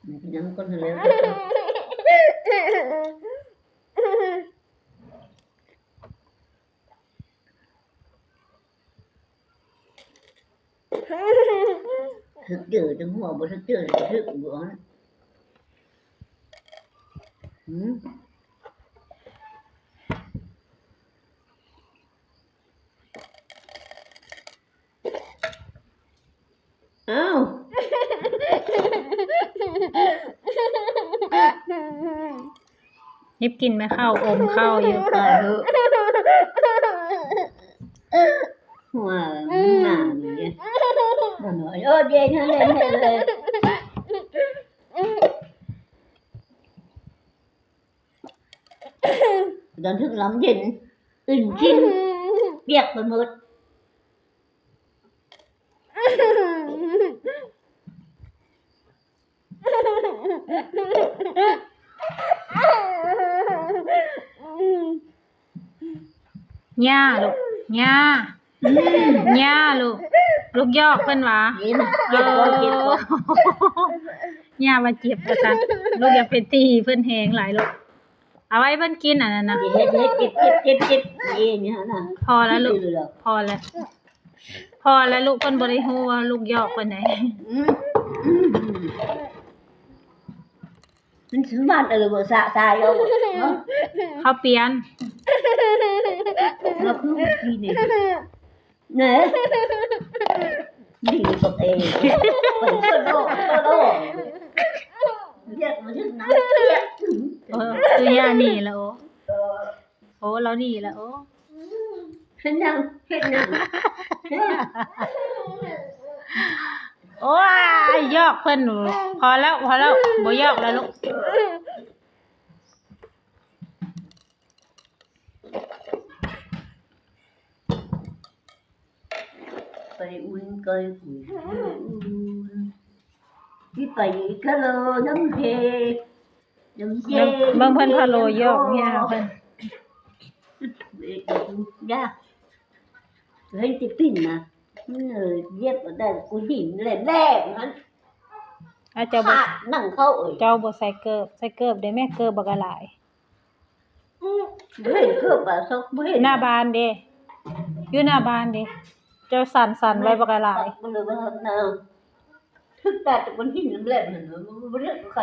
ກິນນຳກ່ອນຫັ້ນແຫຼະ. ຖືກເຈີ ຈັ່ງຫົວບໍ່ຖືກເຈີ ຖືກບໍ່. ຫືມ ອ້າວ ຫຍິບກິນແມ່ເຂົ້າ ອົມເຂົ້າຢູ່. ຕາຍເຖາະ ຫົວມັນໜານີ້ເດ້ ບໍ່ນ້ອຍ. ໂອ້ ເຢັນແຮງເລີຍ ດອນຖືກລຳເຢັນ ອື່ນກິນ ປຽກໄປໝົດ. ຍ່າລູກ ຍ່າ ອືມ ຍ່າລູກ ລູກຢອກເພິ່ນຫວາ? ເຈັບ ເຈັບບໍ່ ເຈັບບໍ່? ຍ່າວ່າເຈັບວ່າຊັ້ນ ລູກຢ່າໄປຕີເພິ່ນແຮງຫຼາຍລູກ. ເອົາໄວ້ເພິ່ນກິນອັນນັ້ນນະ. ເຮັດ ເຮັດ ເຈັບ ເຈັບ ເຈັບ ເຈັບ ນີ້ຫັ້ນນະ. ພໍແລ້ວລູກ ພໍແລ້ວ ພໍແລ້ວລູກ. ເພິ່ນບໍ່ໄດ້ຮູ້ວ່າລູກຢອກປານໃດ. ອືມ ອືມ ມັນຊິຫວານເອີບໍ່ ສະ ສາຍເອົາເນາະ. ເຂົາປ່ຽນ ເຮົາຄືກີ້ນີ້ ແນ່ ດີຕົວເອງ ເປີດໂລກ ເປີດໂລກ ຮຽກມາເຖິງນຳ ຮຽກ ເອີ ຄືຢ່ານີ້ລະ ໂອ ໂອ ລາວນີ້ລະ ໂອ ເຮັດຫຍັງ ເຮັດຫຍັງ ໂອ້ຍ ຢອກເພິ່ນ ພໍແລ້ວ ພໍແລ້ວ ບໍ່ຢອກແລ້ວລູກ. ໄປອຸ່ນ ໄກ່ອຸ່ນ ໄປອຸ່ນ ຊິໄປກະໂລນຳເພ ນຳເພ ເບິ່ງເພິ່ນພະໂລຢອກເມຍເພິ່ນ ຢ່າ ເຫັນຊິປິ່ນນະ ເອີ ຢຽບໄດ້ກູຫີນແຫຼະ ແຫຼະມັນ ອາ ເຈົ້າບໍ່ ຂາດໜັງເຂົາເອີຍ ເຈົ້າບໍ່ໃສ່ເກີບ ໃສ່ເກີບໄດ້ແມ່ ເກີບບັກຫຼາຍ. ອືມ ບໍ່ເຫັນເກີບວ່າ ເຈົ້າບໍ່ເຫັນ ໜ້າບ້ານເດ້ ຢູ່ໜ້າບ້ານເດ້ ເຈົ້າສັ່ນໆໄວ້ບັກຫຼາຍ ບໍ່ເລີວ່ານາ ຖືກແຕ່ກັບກົ້ອນຫີນແຫຼະ ມັນບໍ່ເຫຼືອໃຄ.